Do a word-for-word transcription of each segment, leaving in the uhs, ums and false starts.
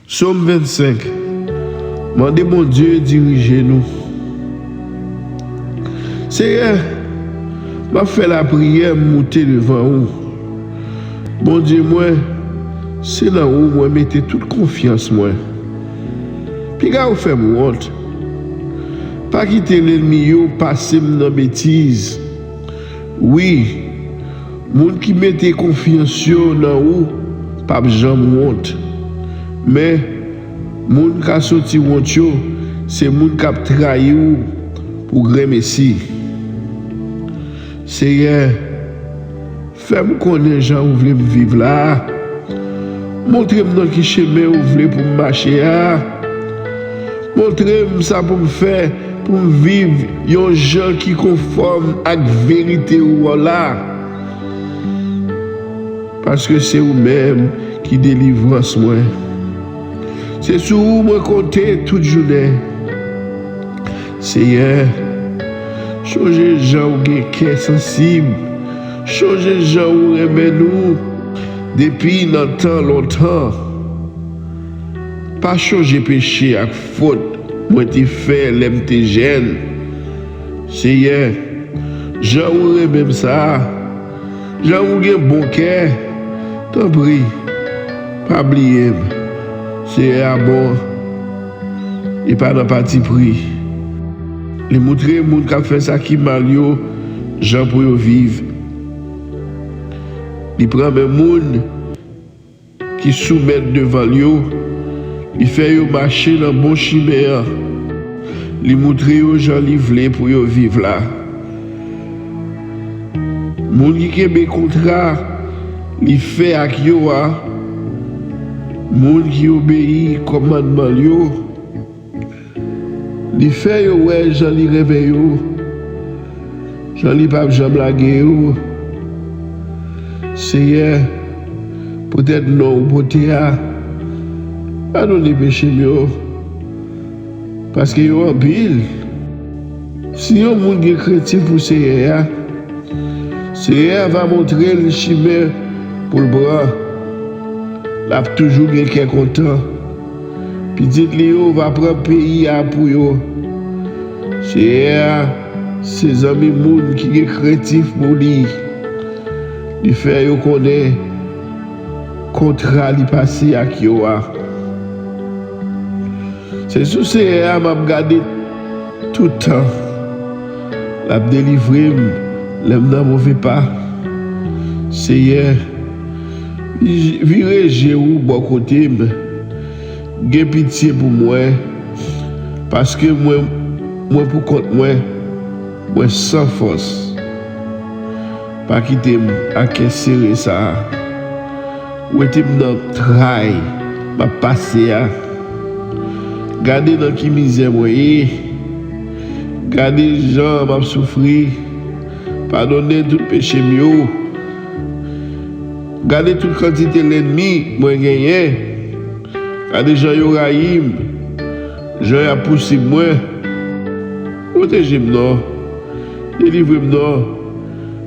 Sòm vennsenk. Mande Bondye dirije nou. Seyè, m ap fè lapriyè, m moute devan ou. Bondye mwen, se nan ou mwen mete tout konfyans mwen. Piga ou fè m wont. Pa kite lènmi yo pase m nan betiz. Wi, moun ki mete konfyans yo nan ou p ap janm wont. Men, moun k a soti wont yo, se moun k ap trayi w pou grenmesi. Seyè, fè m konnen jan ou vle m viv la a. Montre m nan ki chemen ou vle pou m mache a. Montre m sa pou m fè pou m viv yon jan ki konfòm ak verite ou an la. Paske se ou menm ki delivrans mwen. Se sou ou mwen konte tout jounen. Seyè, chonje jan ou gen kè sansib. Chonje jan ou renmen nou depi nan tan lontan. Pa chonje peche ak fòt mwen te fè lè m te jèn. Seyè, jan ou renmen m sa a, jan ou gen bon kè, tanpri, pa bliye m. Seyè a bon, e pa nan patipri. Li montre moun k ap fè sa ki mal yo jan pou yo viv. Li pran men moun ki soumèt devan l yo, li fè yo mache nan bon chimen an. Li montre yo jan li vle pou yo viv la. Moun ki kenbe kontra li fè ak yo a, moun ki obeyi kòmandman l yo, li fè yo wè jan li renmen yo, jan li p ap janm lage yo. Seyè, poutèt non ou pote a, padone peche m yo, paske yo anpil. Si yon moun gen krentif pou Seyè a, Seyè a va montre l chimen pou l pran. L ap toujou gen kè kontan. Pitit li yo va pran peyi a pou yo. Seyè a se zanmi moun ki gen krentif pou li. Li fè yo konnen kontra li pase ak yo a. Se sou Seyè a m ap gade tout tan. L ap delivre m lè m nan move pa. Seyè, vire je ou bò kote m. Gen pitye pou mwen, paske mwen, mwen pou kont mwen, mwen san fòs. Pa kite m ak kè sere sa a. Wete m nan tray m ap pase a. Gade nan ki mizè mwen ye. Gade jan m ap soufri. Padone tout peche m yo. Gade tout kantite lènmi mwen genyen. Gade jan yo rayi m, jan y ap pousib mwen. Pwoteje m non. Delivre m non.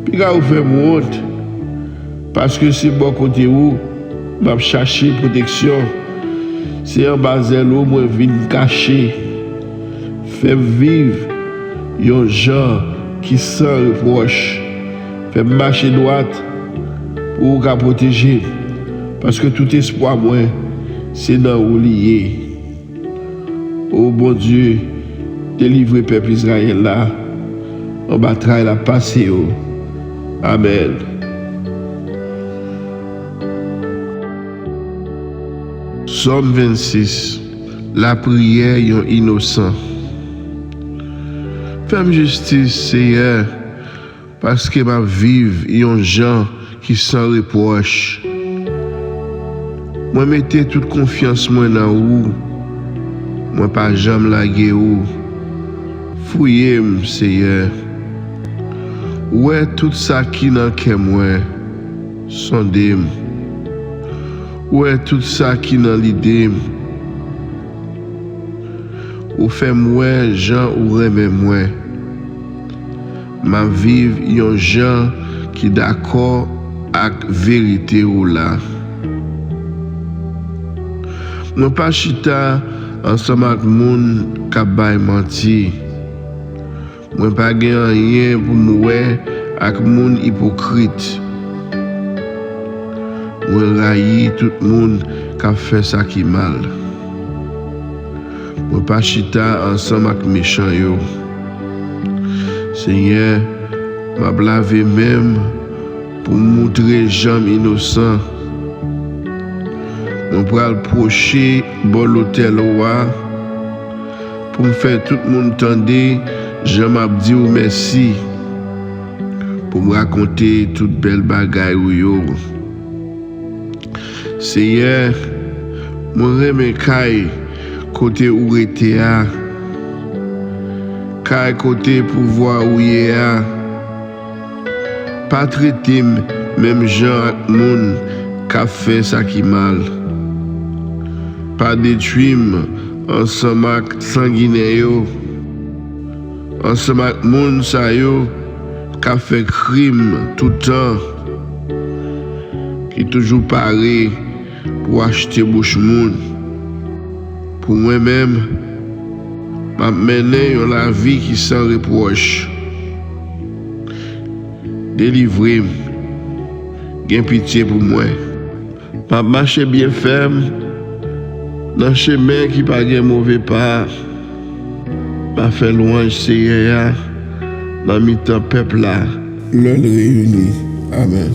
Piga ou fè m wont. Paske se bò kote ou m ap chache pwoteksyon. Se anba zèl ou mwen vin kache. Fè m viv yon jan ki san repwòch. Fè m mache dwat pou ou ka pwoteje m. Paske tout espwa mwen, se nan ou li ye. O Bondye, delivre pèp Izrayèl la anba tray l ap pase yo. Amèn. Sòm vennsis. Lapriyè yon inosan. Fè m jistis, Seyè, paske m ap viv yon jan ki san repwòch. Mwen mete tout konfyans mwen nan ou. Mwen pa janm lage ou. Fouye m, Seyè. Ou wè tout sa ki nan kè mwen. Sonde m. Ou wè tout sa ki nan lide m. Ou fè m wè jan ou renmen mwen. M ap viv yon jan ki dakò ak verite ou la. M Mwen pa chita ansanm ak moun k ap bay manti. Mwen pa gen anyen pou m wè ak moun ipokrit. Mwen rayi tout moun k ap fè sa ki mal. Mwen pa chita ansanm ak mechan yo. Senyè, m ap lave men m pou m moutre jan m inosan. Mwen pral pwoche bò lotèl ou a pou m fè tout moun tande jan m ap di w mèsi, pou m rakonte tout bèl bagay ou yo. Seyè, mwen renmen kay kote ou rete a, kay kote pouvwa ou ye a. Pa trete m menm jan ak moun k ap fè sa ki mal. Pa detwi m ansanm ak sanginè yo, ansanm ak moun sa yo k ap fè krim toutan, ki toujou pare pou achte bouch moun. Pou mwen menm, m ap mennen yon lavi ki san repwòch. Delivre m. Gen pitye pou mwen. M ap mache byen fèm nan chemen ki pa gen move pa. M ap fè lwanj Seyè a nan mitan pèp la. Lè l reyini. Amèn.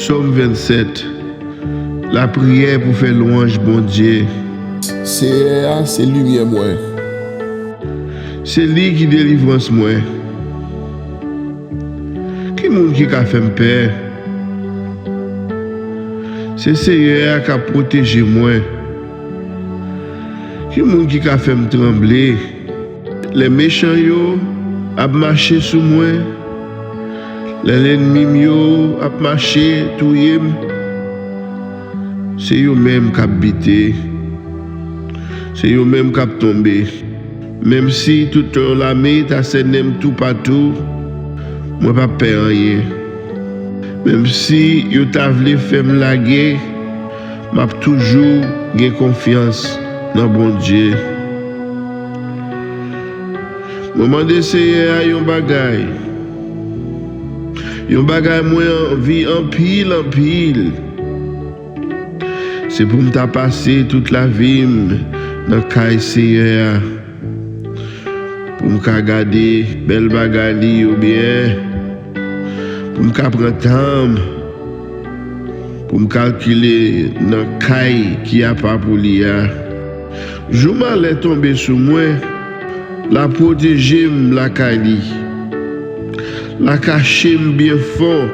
Sòm vennsèt. Lapriyè pou fè lwanj Bondye. Seyè a se limyè mwen. Se li ki delivrans mwen. Ki moun ki ka fè m pè? Se Seyè a k ap pwoteje mwen. Ki moun ki ka fè m tranble? Lè mechan yo ap mache sou mwen, lè lènmi m yo ap mache touye m, se yo menm k ap bite, se yo menm k ap tonbe. Menm si tout yon lame ta sènen m toupatou, mwen p ap pè anyen. Menm si yo ta vle fè m lage, m ap toujou gen konfyans nan Bondye. Mwen mande Seyè a yon bagay, yon bagay mwen anvi anpil, anpil. Se pou m ta pase tout lavi m nan kay Seyè a, pou m ka gade bèl bagay li yo byen, pou m ka pran tan m, pou m kalkile nan kay ki apa pou li a. Jou malè tonbe sou mwen, l a pwoteje m lakay li. L a kache m byen fon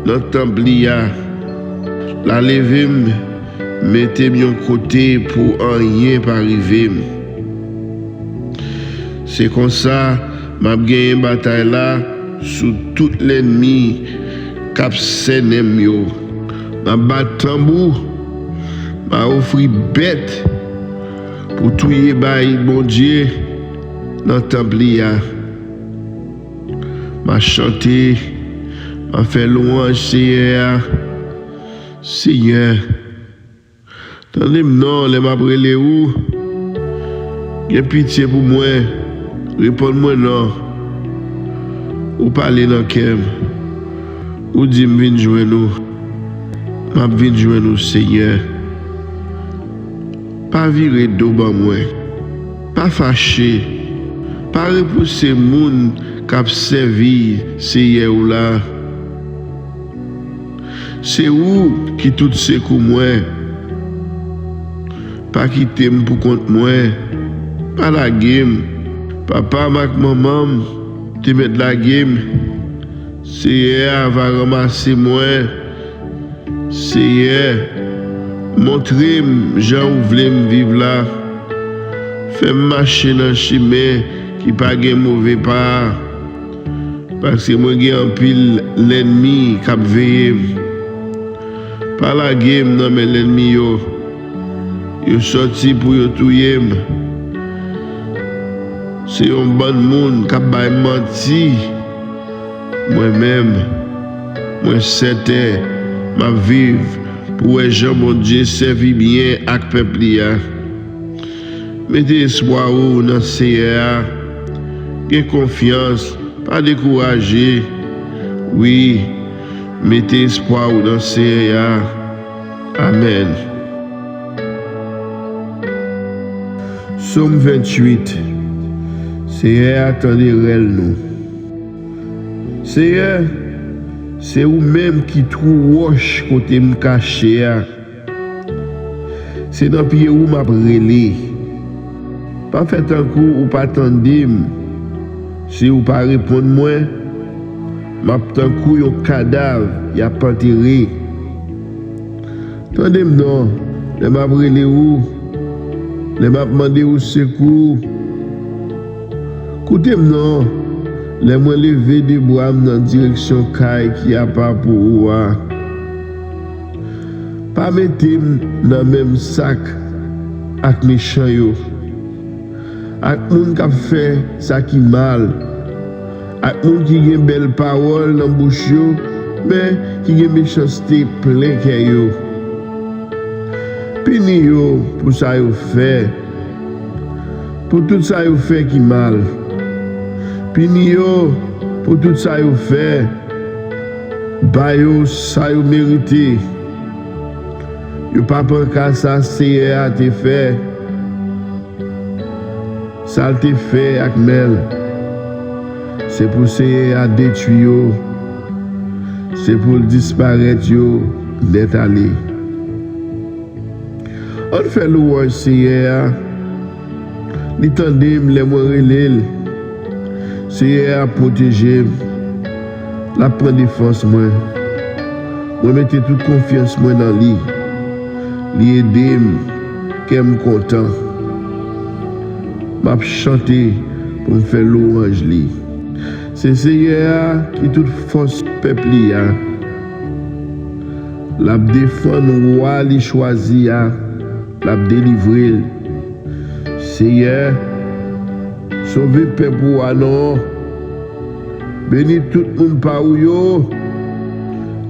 nan tanp li a. L a leve m, mete m yon kote pou anyen pa rive m. Se konsa m ap genyen batay la sou tout lènmi k ap sènen m yo. M ap bat tanbou, m a ofri bèt pou touye bay Bondye nan tanp li a. M a chante, m a fè lwanj Seyè a. Seyè, tande m non lè m ap rele ou. Gen pitye pou mwen. Reponn mwen non. Ou pale nan kè m. Ou di m vin jwenn ou. M ap vin jwenn ou, Seyè. Pa vire do ban mwen. Pa fache. Pa repouse moun k ap sèvi Seyè w la. Se ou ki tout sekou mwen. Pa kite m pou kont mwen. Pa lage m. Papa m ak manman m te mèt lage m. Seyè a va ranmase mwen. Seyè, montre m jan ou vle m viv la. Fè m mache nan chimen ki pa gen move pa a. Paske mwen gen anpil lènmi k ap veye m. Pa lage m nan men lènmi yo. Yo sòti pou yo touye m. Se yon bann moun k ap bay manti. Mwen menm, Mwen sèten m ap viv pou wè jan Bondye sèvi byen ak pèp li a. Mete espwa w nan Seyè a. Gen konfyans, pa dekouraje. Wi, mete espwa w nan Seyè a. Amèn. Sòm venntuit. Seyè a, tande rèl nou. Seyè, se ou menm ki twou wòch kote m kache a. Se nan pye ou m ap rele. Pa fè tankou ou pa tande m. Si ou pa reponn mwen, m ap tankou yon kadav y ap antere. Tande m non, lè m ap rele ou, lè m ap mande ou sekou. Koute m non, lè mwen leve de bra m nan direksyon kay ki apa pou ou a. Pa mete m nan menm sak ak mechan yo, ak moun k ap fè sa ki mal, ak moun ki gen bèl pawòl nan bouch yo, men ki gen mechanste plen kè yo. Pini yo pou sa yo fè, pou tout sa yo fè ki mal. Pini yo pou tout sa yo fè. Ba yo sa yo merite. Yo pa pran ka sa Seyè a te fè, sa l te fè ak men l. Se pou Seyè a detwi yo, se pou l disparèt yo nèt ale. Ann fè lwanj Seyè a. Li tande m lè mwen rele l. Seyè a pwoteje m. L ap pran defans mwen. Mwen mete tout konfyans mwen nan li. Li ede m. Kè m kontan. M ap chante pou m fè lwanj li. Se Seyè a ki tout fòs pèp li a. L ap defann wa li chwazi a. L ap delivre l. Seyè, sove pèp ou a non. Beni tout moun pa ou yo.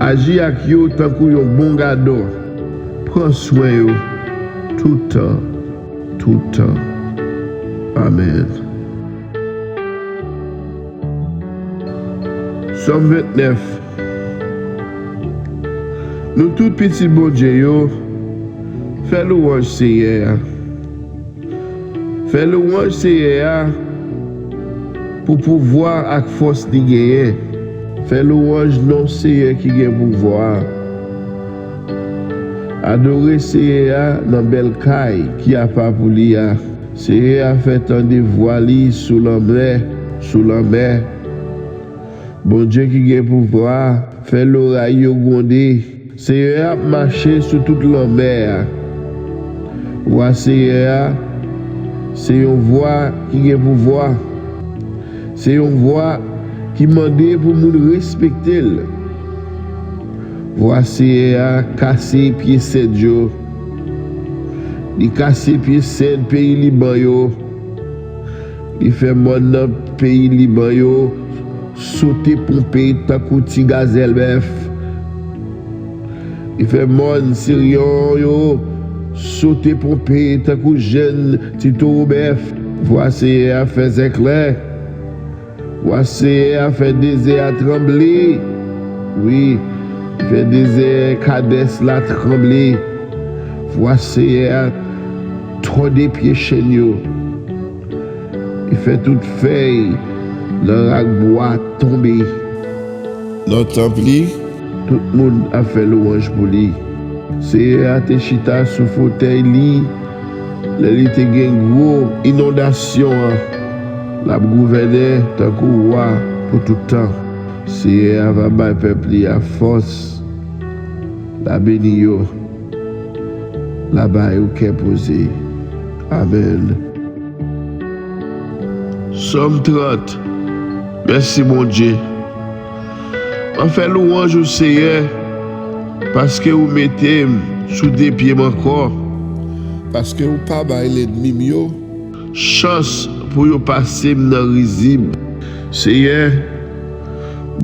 Aji ak yo tankou yon bon gadò. Pran swen yo tout tan, tout tan. Amèn. Sòm vennèf. Nou tout pitit Bondye yo, fè lwanj Seyè a. Fè lwanj Seyè a pou pouvwa ak fòs li genyen. Fè lwanj non Seyè ki gen pouvwa a. Adore Seyè a nan bèl kay ki apa pou li a. Seyè a fè tande vwa li sou lanmè, sou lanmè. Bondye ki gen pouvwa a fè loray yo gwonde. Seyè a ap mache sou tout lanmè a. Vwa Seyè a se yon vwa ki gen pouvwa. Se yon vwa ki mande pou moun respekte l. Vwa Seyè a kase pye sèd yo. Li kase pye sèd peyi Liban yo. Li fè mòn nan peyi Liban yo sote ponpe tankou ti gazèl bèf. Li fè mòn Siryon yo sote ponpe tankou jèn ti towo bèf. Vwa Seyè a fè zèklè. Vwa Seyè a fè dezè a tranble. Wi, li fè dezè Kadès la tranble. Vwa Seyè a tòde pye chèn yo. Li fè tout fèy nan rak bwa tonbe. Nan tanp li, tout moun ap fè lwanj pou li. Seyè a te chita sou fotèy li lè li te gen gwo inondasyon an. L ap gouvènen tankou wa pou tout tan. Seyè a va bay pèp li a fòs. L a beni yo. L a ba yo kè poze. Amèn. Sòm trant. Mèsi, Bondye. Mwen fè lwanj ou, Seyè, paske ou mete m sou de pye m ankò. Paske ou pa bay lènmi m yo chans pou yo pase m nan rizib. Seyè,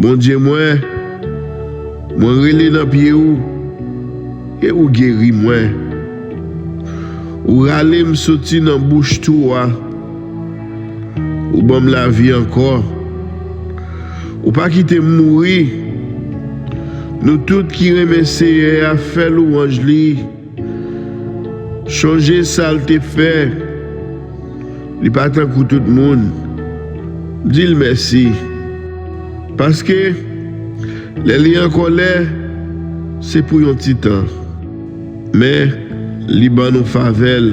Bondye mwen, Mwen rele nan pye ou, e ou geri mwen. Ou rale m soti nan bouch twou a. Ou ban m lavi ankò. Ou pa kite m mouri. Nou tout ki renmen Seyè a, fè lwanj li. Chonje sa l te fè. Li pa tankou tout moun. Di l mèsi. Paske lè li an kòlè, se pou yon ti tan. Men li ban nou favè l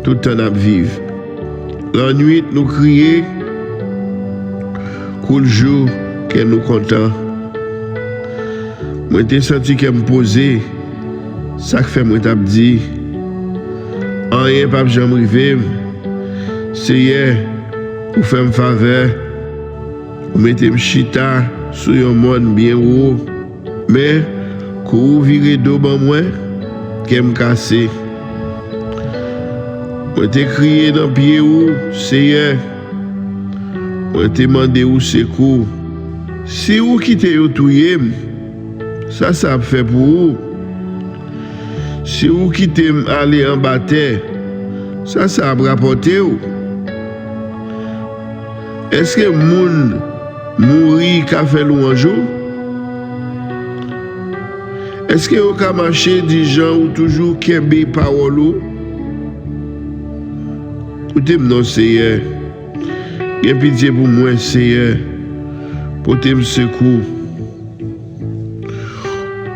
tout tan n ap viv. Lannwit nou kriye, kou l jou kè nou kontan. Mwen te santi kè m poze, sa k fè mwen t ap di, anyen p ap janm rive m. Seyè, ou fè m favè, ou mete m chita sou yon mòn byen wo. Men, kou ou vire do ban mwen, kè m kase. Mwen te kriye nan pye ou, Seyè. Mwen te mande ou sekou. Si ou kite yo touye m, sa sa ap fè pou ou? Si ou kite m ale anba tè, sa sa ap rapòte w? Èske moun mouri ka fè lwanj ou? Èske yo ka mache di jan ou toujou kenbe pawòl ou? Koute m non, Seyè. Gen pitye pou mwen, Seyè. Pote m sekou.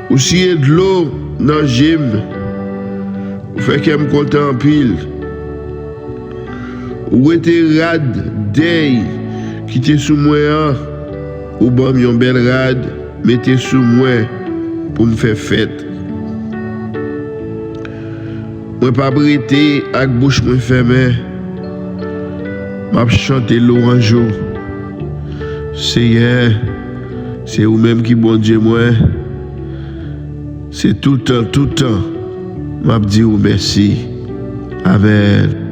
Ou siye dlo nan je m. Ou fè kè m kontan anpil. Ou wete rad dèy ki te sou mwen an. Ou ban m yon bèl rad, mete sou mwen pou m fè fèt. Mwen p ap rete ak bouch mwen fèmen. M ap chante lwanj ou. Seyè, se ou menm ki Bondye mwen. Se toutan, toutan, m ap di ou mèsi. Amèn.